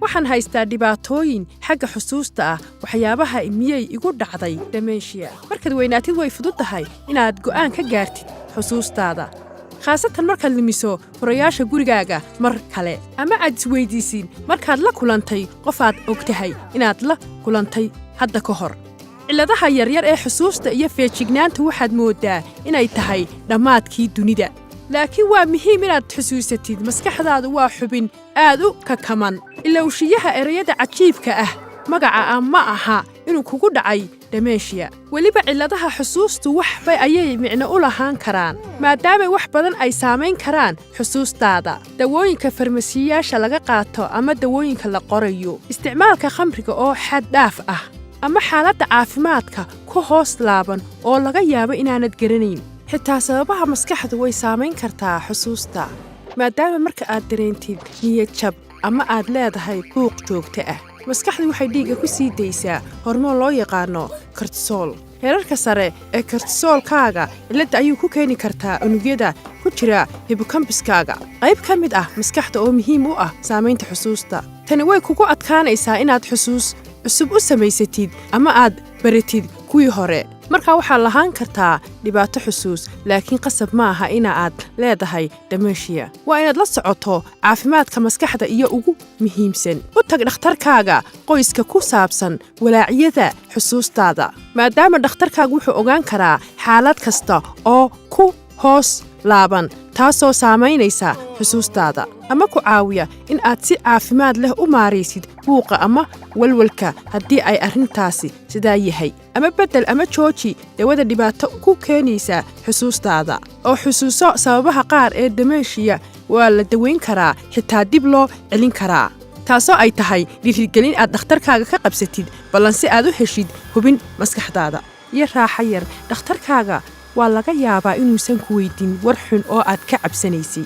Waxaan haystaa dhibaatooyin xagga xusuusta ah. Waxyaabaha miyay igu dhacday dementia? Markaad weynaatid, way fudud tahay inaad go'aan ka gaartid xusuustaada, khaasatan markaad lumiso furayaasha gurigaaga mar kale, ama aad isweydiisid markaad la kulantay qof aad og tahay inaad la kulantay hadda ka hor. Cilladaha yaryar ee xusuusta iyo feejignaanta waxaad mooddaa inay tahay dhammaadkii dunida, laakiin waa muhiim inaad xusuusatid maskaxdaadu waa xubin aad u kakaman. Ilowshiyaha ereyada cajiibka ah magaca ah ma aha inuu kugu dhacay dementia. Weliba cilladaha xusuustu waxbay ayay micno u lahaan karaan, maadaama wax badan ay saamayn karaan xusuustaada: dawooyinka farmasiyaasha laga qaato ama dawooyinka la qorayo, isticmaalka khamriga oo xad dhaaf ah, ama xaaladda caafimaadka ku hoos laaban oo laga yaabo inaanad garanayn. Xitaa sababaha maskaxdu way saamayn kartaa xusuusta, maadaama marka aad dareentid niyad jab ama aad leedahay buuq joogto ah, maskaxdu waxay dhiigga ku sii daysaa hormoon loo yaqaano cortisol. Heerarka sare ee cortisolkaaga cilladda ayuu ku keeni kartaa unugyada ku jira hibbocampuskaaga, qayb ka mid ah maskaxda oo muhiim u ah saamaynta xusuusta. Tani way kugu adkaanaysaa inaad xusuus cusub u samaysatid ama aad baratid kuwii hore. Markaa waxaad lahaan kartaa dhibaato xusuus, laakiin qasab ma aha ina aad leedahay dementia. Waa inaad la socoto caafimaadka maskaxda iyo ugu muhiimsan, u tag dhakhtarkaaga qoyska ku saabsan walaacyada xusuustaada, maadaama dhakhtarkaagu wuxuu ogaan karaa xaalad kasta oo ku hoos laaban taasoo saamaynaysa xusuustaada, ama ku caawiya in aad si caafimaad leh u maaraysid buuqa ama walwalka haddii ay arrintaasi sidaa yahay. Ama beddel ama jooji dawada dhibaato ku keenaysa xusuustaada. Oo xusuuso, sababaha qaar ee dementia waa la dawayn karaa, xitaa dib loo celin karaa, taasoo ay tahay dhiirigelin aad dhakhtarkaaga ka qabsatid ballan si aad u heshid hubin maskaxdaada iyo raaxo yar. Dhakhtarkaaga waa laga yaabaa inuusan ku weydin war xun oo aad ka cabsanaysay.